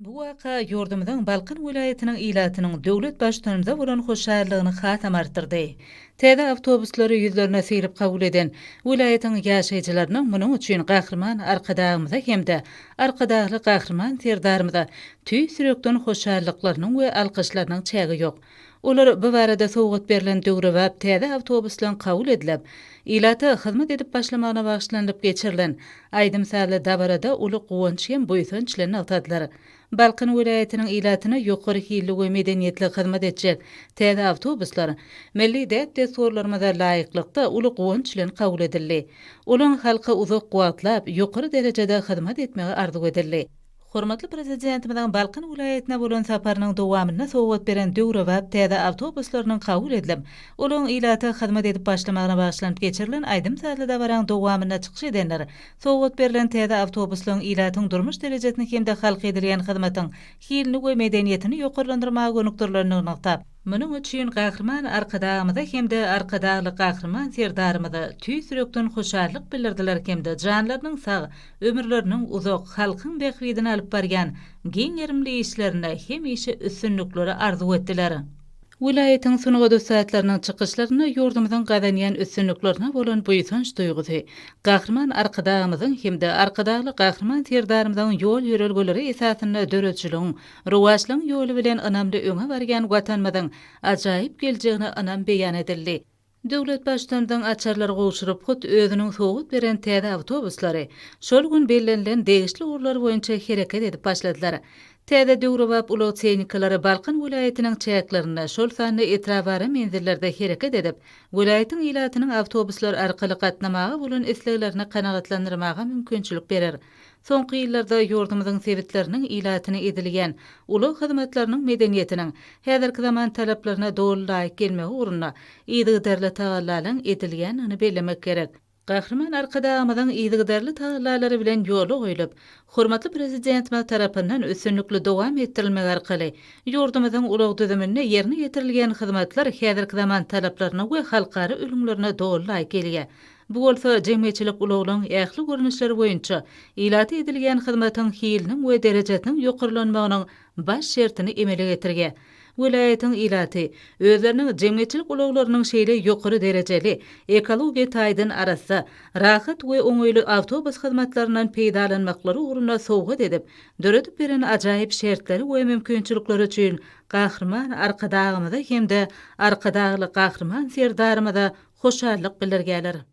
Bu waka ýurdumyzyň Balkan welaýatynyň ilatynyň döwlet Baştutanymyza bolan hoşallygyny hasam artdyrdy. Täze awtobuslary ýüzlerine sylyp kabul eden welaýatyň ýaşaýjylarynyň munuň üçin Gahryman Arkadagymyza hem-de Arkadagly Gahryman Serdarymyza tüýs ýürekden hoşallyklarynyň we alkyşlarynyň çägi ýok. Olar bu barada sowgat berlen döwrebap täze awtobuslaryň kabul edilip, ilata hyzmat edip başlamagyna bagyşlanylyp geçirilen aýdym-sazly dabarada uly guwanç hem buýsanç bilen nygtadylar. Balkan welaýatynyň ilatyna ýokary hilli we medeniýetli hyzmat etjek täze awtobuslar milli däp-dessurlarymyza laýyklykda uly guwanç bilen kabul edildi. Olaň halka uzak wagtlap ýokary derejede hyzmat etmegi arzuw edildi. Hormatly Prezidentimiziň Balkan welaýatyna bolan saparynyň dowamynda sowgat beren döwrebap täze awtobuslarynyň kabul edilip, olaryň ilata hyzmat edip başlamagyna bagyşlanyp geçirilen aýdym-sazly dabaraň dowamynda çykyş edenler sowgat berlen täze awtobuslaryň ilatyň durmuş derejesini hem-de halka edilýän hyzmatyň hilini we medeniýetini ýokarlandyrmaga gönükdirilendigini nygtap, munuň üçin Gahryman Arkadagymyza hem-de Arkadagly Gahryman Serdarymyza tüýs ýürekden hoşallyk bildirdiler hem-de janlarynyň sag, ömürleriniň uzak, halkyň bähbidine alyp barýan giň gerimli işlerinde hemişe üstünlikleri arzuw etdiler. Welaýatyň sungat ussatlarynyň çykyşlarynda ýurdumyzyň gazanýan üstünliklerine bolan buýsanç duýgusy, Gahryman Arkadagymyzyň hem-de Arkadagly Gahryman Serdarymyzyň ýol-ýörelgeleri esasynda döredijiligiň, rowaçlygyň ýoly bilen ynamly öňe barýan Watanymyzyň ajaýyp geljegine ynam beýan edildi. Döwlet Baştutanymyzyň açarlary gowşuryp, hut özüniň sowgat beren täze awtobuslary şol gün bellenilen degişli ugurlar boýunça hereket edip başladylar. Täze döwrebap ulag tehnikalary Balkan welaýatynyň çäklerinde, şol sanda etrabara menzillerde hereket edip, welaýatyň ilatynyň awtobuslar arkaly gatnamaga bolan isleglerini kanagatlandyrmaga mümkinçilik berer. Soňky ýyllarda ýurdumyzyň sebitleriniň ilatyna edilýän ulag hyzmatlarynyň medeniýetiniň häzirki zaman talaplaryna doly laýyk gelmegi ugrunda yzygiderli tagallalaryň edilýändigini bellemek gerek. Gahryman Arkadagymyzyň yzygiderli tagallalary bilen ýola goýlup, hormatly Prezidentimiz tarapyndan üstünlikli dowam etdirilmegi arkaly ýurdumyzyň ulag düzüminde ýerine ýetirilýän hyzmatlar häzirki zaman talaplaryna we halkara ülňülerine doly laýyk gelýär. Bu bolsa jemgyýetçilik ulaglaryň ähli görnüşleri boýunça ilata edilýän hyzmatyň hiliniň we derejesiniň ýokarlanmagynyň baş şertini emele getirýär. Welaýatyň ilaty özleriniň jemgyýetçilik ulaglarynyň şeýle ýokary derejeli, ekologiýa taýdan arassa, rahat we oňaýly awtobus hyzmatlaryndan peýdalanmaklary ugrunda sowgat edip, döredip beren ajaýyp şertleri we mümkinçilikleri üçin Gahryman Arkadagymyza hem-de Arkadagly Gahryman Serdarymyza hoşallyk bildirýärler.